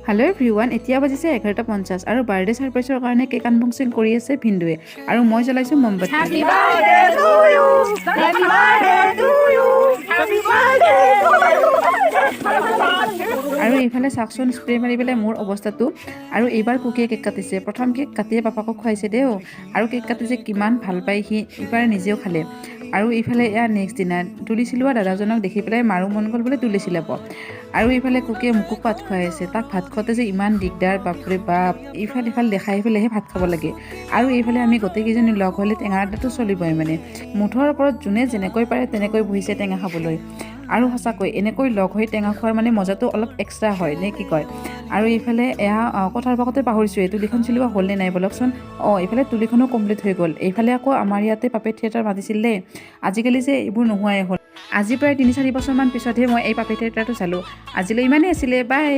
Hello' everyone, এতিয়া বাজিছে 11টা 50 আৰু বাৰ্থডে ছাৰপ্ৰাইজৰ কাৰণে কেক আনবক্সিং কৰি আছে ভিন্দুৱে আৰু মই জ্বলাইছোঁ মমবাতি। Happy birthday to you. Happy birthday to you. Happy birthday to you. আৰু এইফালে চাওকচোন, স্প্ৰে মাৰি পেলাই মোৰ অৱস্থাটো। আৰু এইবাৰ কুকিয়ে কেক কাটিছে। প্ৰথম কেক কাটিয়ে পাপাকক খুৱাইছে দেও। আৰু কেক কাটি যে কিমান ভাল পায় সি, এইবাৰ নিজেও খালে। আৰু এইফালে এয়া নেক্সট দিনা তুলি চিলোৱা দাদাজনক দেখি পেলাই মাৰো মন গ'ল বোলে তুলি চিলাব। আৰু এইফালে কুকিয়ে মোকো ভাত খুৱাই আছে। তাক ভাত খোৱাতে যে ইমান দিগদাৰ, বাপৰে বাপ! ইফাল সিফাল দেখাই পেলাইহে ভাত খাব লাগে। আৰু এইফালে আমি গোটেইকেইজনী লগ হ'লে টেঙা আড্ডাটো চলিবই মানে। মুঠৰ ওপৰত যোনে যেনেকৈ পাৰে তেনেকৈ বহিছে টেঙা খাবলৈ। আৰু সঁচাকৈ এনেকৈ লগ হৈ টেঙা খোৱাৰ মানে মজাটো অলপ এক্সট্ৰা হয় নে কি কয়? আৰু এইফালে এয়া কথাৰ পাকতে পাহৰিছোঁ, এই তুলিখন চিলোৱা হ'ল নে নাই বলকচোন। অঁ, এইফালে তুলিখনো কমপ্লিট হৈ গ'ল। এইফালে আকৌ আমাৰ ইয়াতে পাপেট থিয়েটাৰ মাতিছিল দেই। আজিকালি যে এইবোৰ নোহোৱাই হ'ল। আজি প্ৰায় 3-4 বছৰমান পিছতহে মই এই পাপেট থিয়েটাৰটো চালোঁ। আজিলৈ ইমানেই আছিলে, বাই।